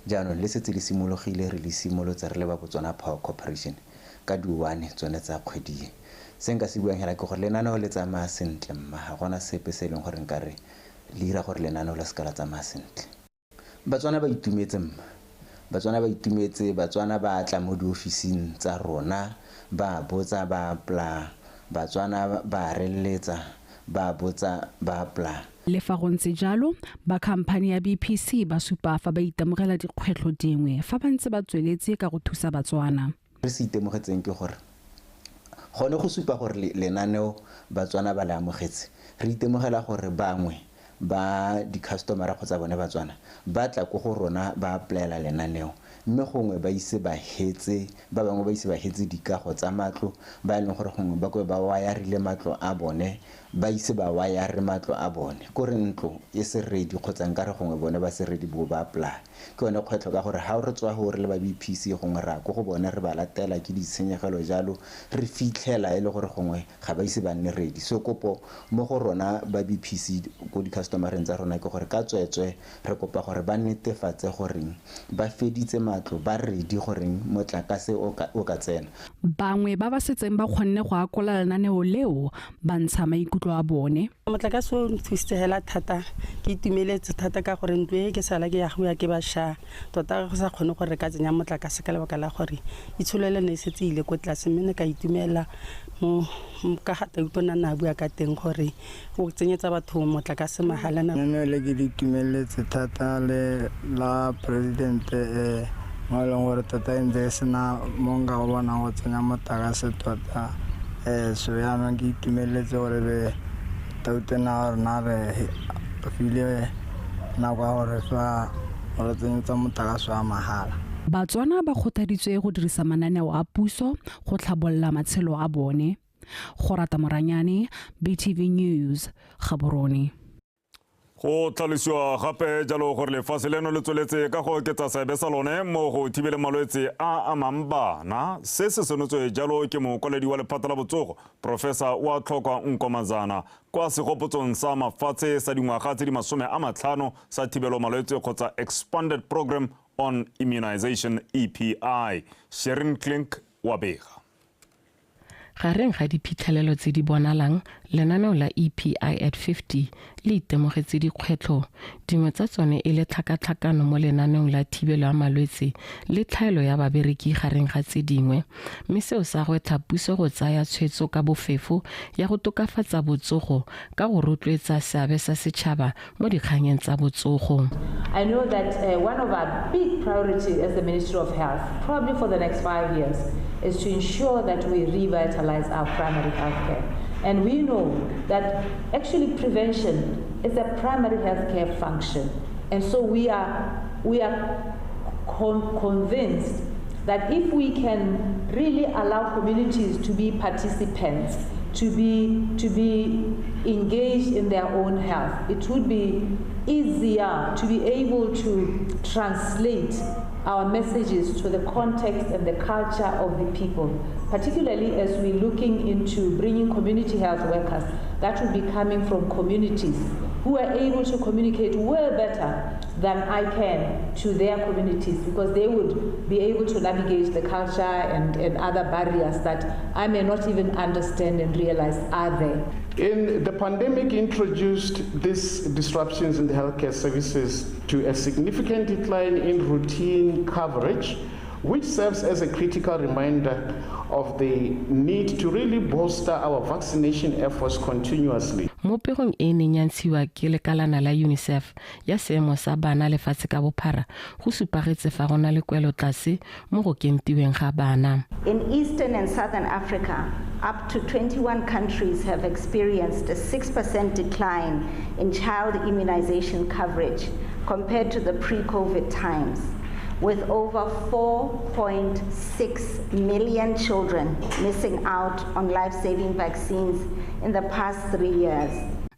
Jaanong le setse le simologile, re le simolotse re le ba Botswana Power Corporation ka di-1 tsone tsa kgwedi e. Se nka se buang hela ke gore lenaneo le tsamaya sentle mma, ga gona sepe se e leng gore nka re le dira gore lenaneo le seka la tsamaya sentle. Batswana ba itumetse mma. Batswana ba itumetse, Batswana ba tla mo diofising tsa rona, ba botsa ba apply, Batswana ba reletsa, ba botsa ba apply. Le fa go ntse jalo, ba khamphani ya BPC ba supa fa ba itemogela dikgwetlho dingwe fa ba ntse ba tsweletse ka go thusa Batswana. Re se itemogetseng ke gore gone go supa gore lenaneo Batswana ba le amogetse, re itemogela gore bangwe ba di-customer kgotsa bone Batswana ba tla ko go rona ba applyela lenaneo, mme gongwe ba ise ba hetse, ba bangwe ba ise ba hetse dikago tsa matlo, ba e leng gore gongwe ba kwe ba wayarile matlo a bone, ba ise ba wayare matlo a bone, kore ntlo e se ready kgotsa nkare gongwe bone ba se ready bo ba apply. Ke yone kgwetlho ka gore ha re tswa gore le ba BPC gongwe ra ko go bone re ba latela ke ditshenyegelo jalo, re fitlhela e le gore gongwe ga ba ise ba nne ready. So kopo mo go rona ba BPC ko di-customereng tsa rona ke gore ka tsweetswe re kopa gore ba netefatse goreng ba feditse matlo, ba ready goreng motlakase o ka tsena. Bangwe ba ba setseng ba kgonne go akola lenaneo leo ba ntsha maikutlo a bone. Motlakase o nthusitse hela thata, ke itumeletse thata ka gore ntlo e ke sala ke ya go ya ke bašwa tota go sa kgone gore re ka tsenya motlakase ka lebaka la gore itsholelo ne e setse ile ko tlase, mme ne ka itumela mo ka ga Tautona na bua ka teng gore o tsenyetsa batho motlakase mahala. Lenaneo le ke le itumeletse thata le la presidente mo e leng gore tota e ntse e sena mo nka go bonang go tsenya motlakase tota. So jaanong ke itumeletse gore be Tautona rona re file nako ya gore fa re tsenyetsa motlakase wa mahala. Batswana ba kgothaditswe go dirisa mananeo a puso go tlhabolola matshelo a bone. Go rata Moranyane, BTV News, Gaborone. Go tlhalosiwa gape jalo gore lefatshe leno le tsweletse ka go oketsa seabe sa lone mo go thibeleng malwetse a amang bana. Se se senotswe jalo ke mokwaledi wa lephata la botsogo Professor wa Tlhokwa Nkomazana kwa segopotsong sa mafatshe sa dingwaga tse di 50 sa thibelo malwetse kgotsa Expanded Program on Immunization EPI. Sharon Klink wa bega. Gareng ga diphitlhelelo tse di bonalang, lenaneo la EPI at 50 le itemogetse dikgwetlho, dingwe tsa tsone e le tlhakatlhakano mo lenaneong la thibelo ya malwetse le tlhaelo ya babereki gareng ga tse dingwe, mme seo sa gwetlha puso go tsaya tshwetso ka bofefo ya go tokafatsa botsogo ka go rotloetsa seabe sa setšhaba mo dikganyeng tsa botsogo. I know that one of our big priorities as the Ministry of Health, probably for the next 5 years, is to ensure that we revitalize our primary health care. And we know that actually prevention is a primary health care function. And so we are convinced that if we can really allow communities to be participants, to be engaged in their own health, it would be easier to be able to translate our messages to the context and the culture of the people, particularly as we're looking into bringing community health workers that will be coming from communities who are able to communicate well better than I can to their communities, because they would be able to navigate the culture and other barriers that I may not even understand and realize are there. In the pandemic introduced these disruptions in the healthcare services to a significant decline in routine coverage, which serves as a critical reminder of the need to really bolster our vaccination efforts continuously. Mo pegong e neng ya ntshiwa ke lekalana la UNICEF ya seemo sa bana lefatshe ka bophara go supagetse fa go na le kwelotlase mo go kentiweng ga bana. In Eastern and Southern Africa, up to 21 countries have experienced a 6% decline in child immunization coverage compared to the pre-COVID times, with over 4.6 million children missing out on life-saving vaccines in the past 3 years.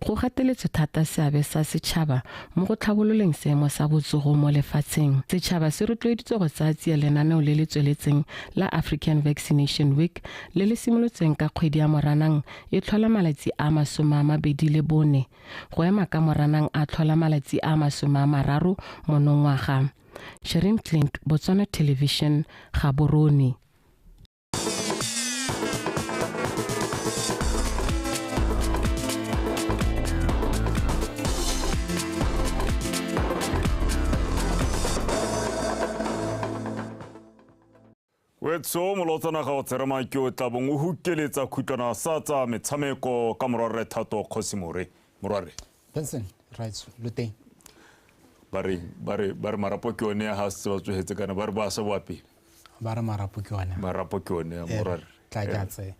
Go gateletswe thata seabe sa setšhaba mo go tlhabololeng seemo sa botsogo mo lefatsheng. Setšhaba se rotloeditswe go tsaya tsia lenaneo le le tsweletseng la African Vaccination Week le le simolotsweng ka kgwedi ya Moranang e tlhola malatsi a 24 go ema ka Moranang a tlhola malatsi a 30 monongwaga. Sherin Klink, Botswana Television, Gaborone. Wetso molotsana ga o tserema ke o tla bong o hukeletsa khutlwana sa tsa metshameko ka morwarre Thato Kgosimore. Morwarre. Benson, right, lo teng. Ba re marapo ke one ha se ba tsogetse kana ba re ba sa boa pele. Ba re marapo ke one. Marapo ke one ya morwarre. Tla ke a tse.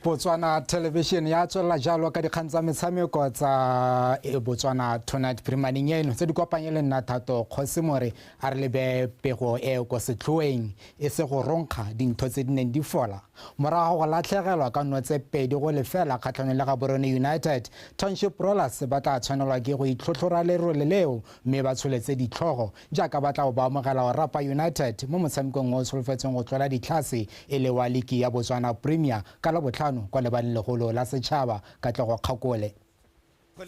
Botswana Television ya tswelela jalo ka dikgang tsa metshameko tsa Botswana Tonight Primaning eno tse di kopanye le nna Thato Kgosimore a re lebe pego e ko setlhoeng e se go ronkga dintho tse di neng di fola morago go latlhegelwa ka 2-0 kgatlhanong le Gaborone United. Township Rollers ba tla tshwanelwa ke go itlhotlhora lerole leo mme ba tsholetse ditlhogo jaaka ba tla ba amogela Orapa United mo motshamekong o solofetsweng go tlola ditlhase e le wa liki ya Botswana Premier ka Labotlhano kwa lebaleng legolo la setšhaba Katlego Kgakole.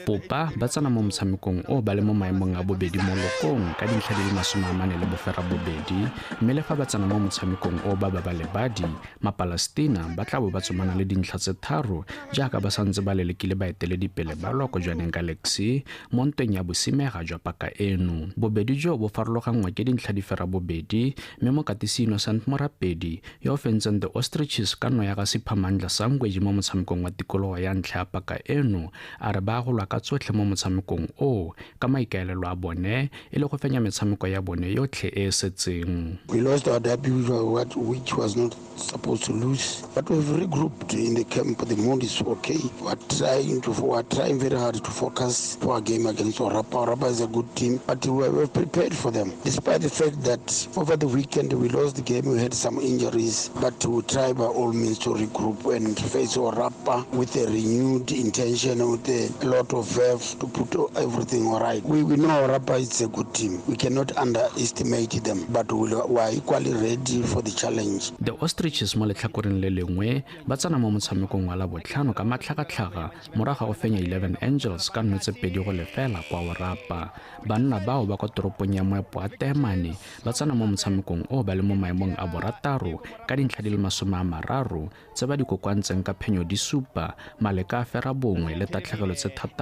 Popa ba tsena mo motshamekong o ba le mo maemong a bobedi mo lokong ka dintlha di le 48, mme le fa ba tsena mo motshamekong o ba babalebadi Mapalestina ba tla bo ba tsomana le dintlha tse 3 jaaka ba santse ba lelekile baeteledipele ba loko jwaneng Galaxy mo ntweng ya bosimega jwa paka eno. Bobedi jo bo farologanngwa ke dintlha di 8, mme mokatisi Innocent Morapedi yo o fentseng The Ostriches ka no ya ga Siphamandla Sangweji mo motshamekong wa tikologo ya ntlha ya paka eno a re ba go ka tsotlhe mo motshamekong o ka maikaelelo a bone e le go fenya metshameko ya bone yotlhe e e setseng. We lost our derby, which was not supposed to lose, but we've regrouped in the camp. The mood is okay. We are trying very hard to focus for our game against Orapa. Orapa is a good team, but we were prepared for them. Despite the fact that over the weekend we lost the game, we had some injuries, but we try by all means to regroup and face Orapa with a renewed intention, with a lot of verve to put everything all right. We know Orapa is a good team. We cannot underestimate them, but we are equally ready for the challenge. The Ostriches mo letlhakoreng le lengwe ba tsena mo motshamekong wa Labotlhano ka matlhagatlhaga morago go fenya 11 Angels ka 2-0 kwa Orapa. Banna bao ba kwa toropong ya Moepo a Teemane ba tsena mo motshamekong o ba le mo maemong a borataro ka dintlha di le 30 tse ba di kokoantseng ka phenyo di 7, maleka a 9 le tatlhegelo tse 6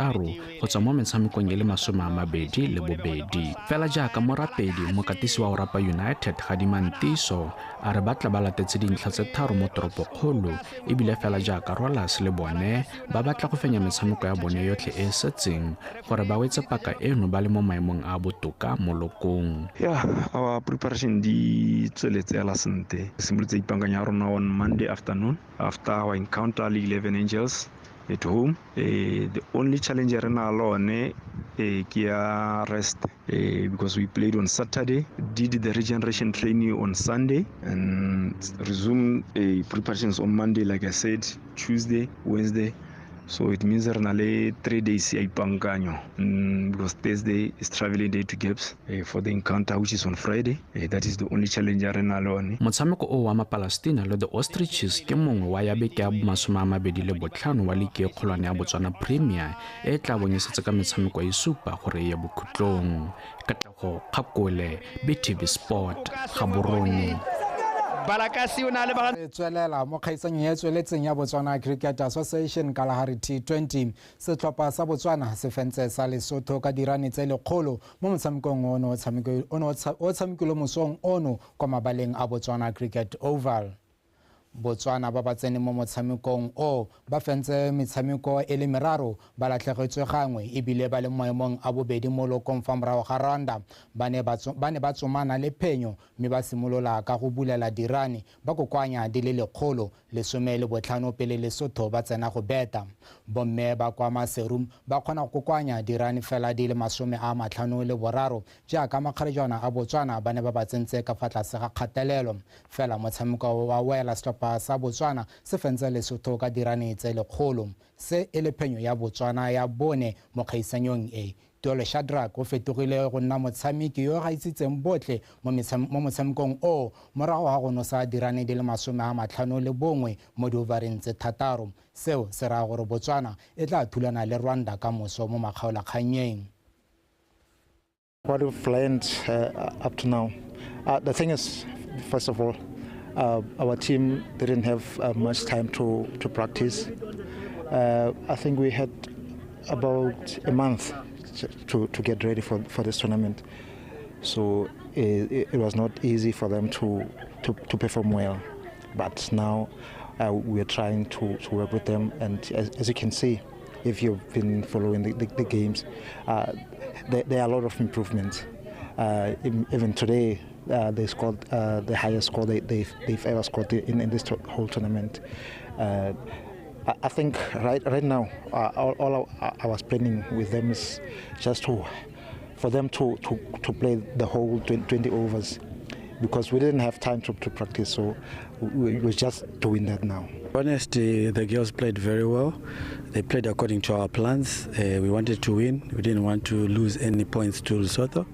go tswa mo metshamekong e le 22. Fela jaaka Morapedi, mokatisi wa Orapa United Gadimantiso a re ba tla ba latetse dintlha tse 3 mo toropokgolo, ebile fela jaaka Rollers le bone ba batla go fenya metshameko ya bone yotlhe e e setseng gore ba wetse paka eno ba le mo maemong a botoka mo lokong. Yeah, our preparation di tsweletse hela sentle. Re simolotse ipaakanya ya rona on Monday afternoon after our encounter le 11 Angels at home. The only challenge re na le one ke ya rest, because we played on Saturday, did the regeneration training on Sunday, and resumed preparations on Monday, like I said, Tuesday, Wednesday. So it means re na le 3 days ya ipaankanyo, because Thursday is traveling day to Gaps for the encounter, which is on Friday. That is the only challenge re na le one. Motshameko o wa Mapalestina le The Ostriches ke mongwe wa ya beke ya 25 wa liki e kgolwane ya Botswana Premier e tla bong e setse ka metshameko e 7 gore e ye bokhutlong. Katlego Kgakole, BTV Sport, Gaborone. Balakasi o ne a lebagane. Re tswelela mo kgaisanyong e tsweletseng ya Botswana Cricket Association Kalahari T20. Setlhopha sa Botswana se fentse sa Lesotho ka dirane tse 100 mo motshamekong ono o tshamekilwe mosong ono kwa mabaleng a Botswana Cricket Oval. Botswana ba ba tsene mo motshamekong o ba fentse metshameko e le meraro, ba latlhegetswe gangwe ebile ba le maemong a bobedi mo lokong fa morago ga Rwanda. Ba ne ba tsomana le phenyo mme ba simolola ka go bulela dirane ba kokoanya di le 115 pele Lesotho ba tsena go beta. Bomme ba kwa Maseru ba kgona go kokoanya dirane fela di le 53 jaaka makgarejwana a Botswana ba ne ba ba tsentse ka fa tlase ga kgatelelo. Fela motshameko wa wela setlhopha sa Botswana se fentse Lesotho ka dirane tse 100. Se e le phenyo ya Botswana ya bone mo kgaisanyong e. Tuelo Shadrack o fetogile go nna motshameki yo gaisitseng botlhe mo motshamekong o morago ga go nosa dirane di le 51 mo diovareng tse 6. Seo se raya gore Botswana e tla thulana le Rwanda ka moso mo makgaolakgannyeng. What we've learned up to now, the thing is, first of all, our team didn't have much time to practice. I think we had about a month to get ready for this tournament. So it was not easy for them to perform well. But now we are trying to work with them. And as you can see, if you've been following the games, there are a lot of improvements. Even today, they scored the highest score they've ever scored in this whole tournament. I think right now, all I was planning with them is just for them to play the whole 20 overs, because we didn't have time to practice, so we're just doing that now. Honestly, the girls played very well. They played according to our plans. We wanted to win. We didn't want to lose any points to Lesotho,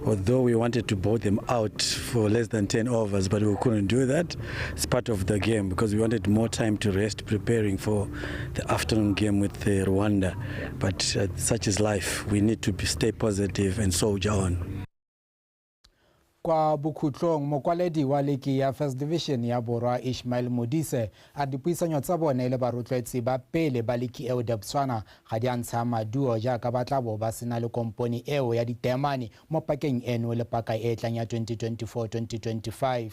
although we wanted to bowl them out for less than 10 overs, but we couldn't do that. It's part of the game because we wanted more time to rest preparing for the afternoon game with Rwanda. But such is life. We need to stay positive and soldier on. Kwa bokhutlong, mokwaledi wa liki ya First Division ya Borwa Ishmael Modise a dipuisanyo tsa bone le barotloetsi ba pele ba liki eo Debswana ga di a ntsha maduo jaaka ba tla bo ba sena le kompone eo ya diteemane mo pakeng eno le paka e tlang ya 2024-2025.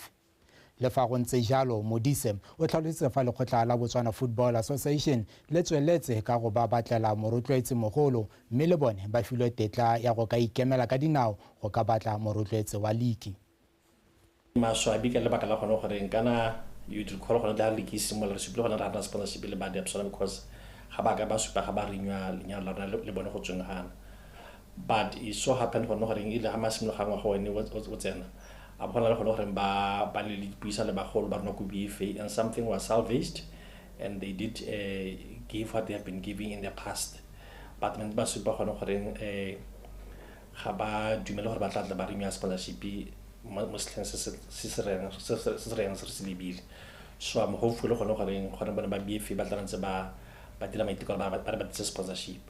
Le fa go ntse jalo, Modise o tlhalositse fa lekgotla la Botswana Football Association le tsweletse ka go ba batlela morotloetsi mogolo, mme le bone ba filwe tetla ya go ka ikemela ka dinao go ka batla morotloetsi wa liki. Maswabi ka lebaka la gone gore kana you recall gone la liki simolola re supile gone ra rana sponsorship le ba Debswana because ga ba ka ba supa ga ba renewa lenyalo la rona le bone go tsweng gana. But it so happened gone gore ile ga masimologa ga ngwaga one o tsena a bona le gone gore ba le dipuisano le bagolo ba rona ko BFA, and something was salvaged and they did give what they have been giving in the past. But ba supa gone gore ga ba dumele gore ba tla tla ba renewa sponsorship mo setlheng se se reng se lebile. So I'm hopeful gone gore bone ba BFA ba tla ntse ba dira maiteko ba ba sponsorship.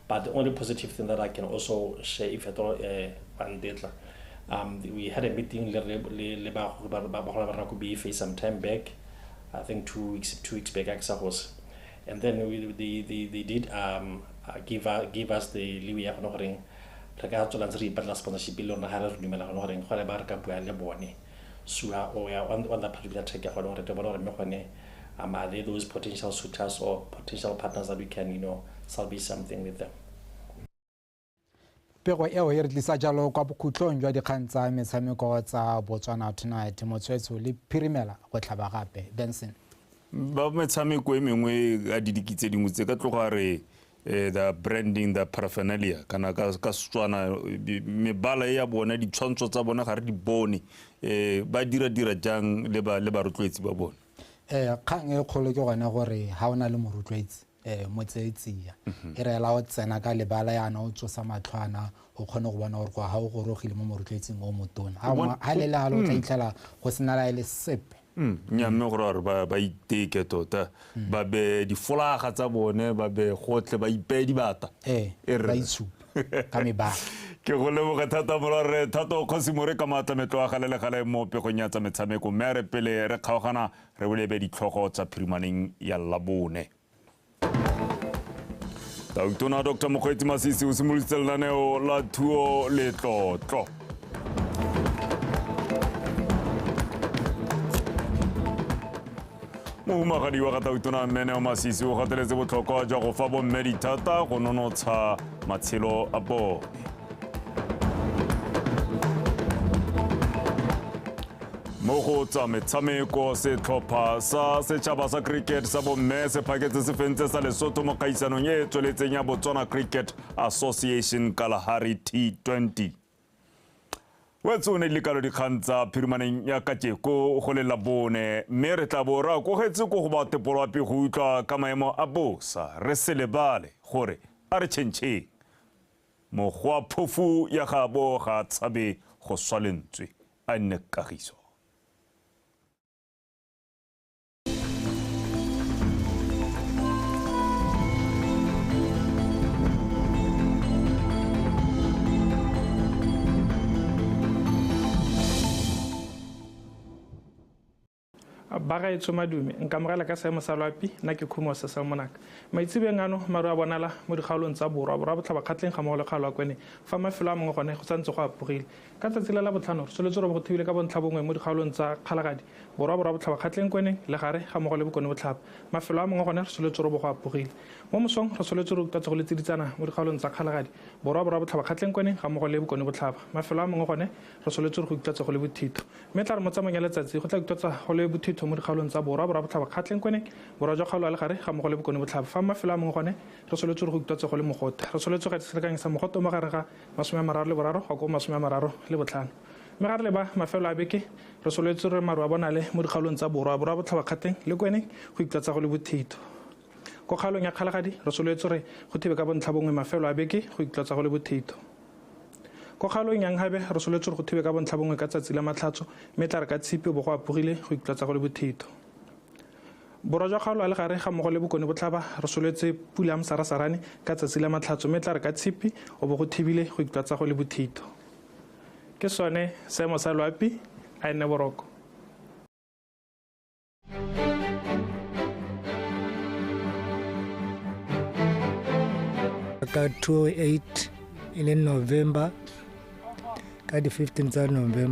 But the only positive thing that I can also share, if at all, we had a meeting le ba BFA some time back, I think two weeks back, and then they did give us the leeway ya gore re ka tswela ntse re ipatla sponsorship le rona ga re dumela gore gore ba re ka bua le bone. So we are on that particular track ya gore re bone gore mme gone are they those potential suitors or potential partners that we can, salvage something with them. Pego eo e re tlisa jalo kwa bokhutlong jwa dikgang tsa metshameko tsa Botswana Tonight. Motswetso le phirimela go tlhaba gape. Benson. Ba metshameko e mengwe a didiki tse dingwe tse ka tloga re the branding, the paraphernalia kana ka Setswana mebala e ya bona ditshwantsho tsa bona ga re di bone, ba dira jang le ba rotloetsi ba bone. Kgang e kgolo ke gone gore ha o na le morotloetsi motseetsia e reela o tsena ka lebala yana o tsosa matlhwana o kgone go bona gore kwa ha o gorogile mo morotloetsing o motona ha le le ha lo tla itlhela go sena la le sepe. Nya mme gore ba iteke tota ba be difolaga tsa bone ba be gotlhe ba ipee dibata ba itshupe ka mebala. Ke go leboge thata morwarre Thato Kgosimore ka maatlametlo a gale le gale mo pegong ya tsa metshameko, mme a re pele re kgaogana re bolebe ditlhogo tsa phirimaneng ya Labone. Tautona Dr. Mokgweetsi Masisi o simoloditse lenaneo la Thuo Letlotlo. Mohumagadi wa ga Tautona Mme Neo Masisi o gateletse botlhokwa jwa go fa bomme dithata go nonotsha matshelo a bone. Mo go tsa metshameko, setlhopha sa setšhaba sa cricket sa bomme se phaketse se fentse sa Lesotho mo kgaisanong e e tsweletseng ya Botswana Cricket Association Kalahari T20. Wetse o ne di lekalo dikgang tsa phirimaneng ya kajeko go le Labone, mme re tla bo re akogetse ko go ba tepolwapi go utlwa ka maemo a bosa. Re se lebale gore a re tšhentšheng mokgwa phofu ya gabo ga tshabe go swa lentswe, a nne kagiso. Bagaetsho madume, nkamogela ka seemo sa loapi, nna ke Khumo sa Monaka. Maitsebeng ano maru a bonala mo dikgaolong tsa Borwa, Borwa Botlhaba, Kgatleng ga mmogo le kgaolo ya Kweneng, fa mafelo a mangwe gone go santse go apogile. Ka tsatsi la Labotlhano re soletse robo go thibile ka bontlha bongwe mo dikgaolong tsa Kgalagadi, Borwa, Borwa Botlhaba, Kgatleng, Kweneng, Legare ga mmogo le Bokone Botlhaba. Mafelo a mangwe gone re soletse robo go apogile. Mo mosong re soletse re utlwatse go le tsiditsana mo dikgaolong tsa Kgalagadi, Borwa, Borwa Botlhaba, Kgatleng, Kweneng ga mmogo le Bokone Botlhaba. Mafelo a mangwe gone re soletse re go utlwatse go le bothitho. Mme tla re mo tsamaong ya letsatsi go tla utlwatsa go le bothitho mo dikgaolong tsa Borwa, Borwa Botlhaba, Kgatleng, Kweneng, Borwa jwa kgaolo ya Legare ga mmogo le Bokone Botlhaba. Fa mafelo a mangwe gone re soletse re go utlwatse go le mogote. Re soletse go selekanyo sa mogote mo gare ga 33 go ko 35. Mme ga re leba mafelo a beke re soletse re maru a bonale mo dikgaolong tsa Borwa, Borwa Botlhaba, Kgatleng le Kweneng go utlwatsa go le bothitho. Ko kgaolong ya Kgalagadi re soletse re go thibe ka bontlha bongwe mafelo a beke go utlwatsa go le bothitho. Ko kgaolong ya Nhabe re soletse go thibe ka bontlha bongwe ka tsatsi la Matlhatso, mme tla re ka Tshipi bo go apogile go utlwatsa go le bothitho. Borwa jwa kgaolo ya Legare ga mmogo le Bokone Botlhaba re soletse pula ya mosarasarane ka tsatsi la Matlhatso, mme tla re ka Tshipi o bo go thibile go utlwatsa go le bothitho. Ke sone seemo sa loapi, a e nne boroko. Ka 2008 e leng November, ka di 15 tsa November.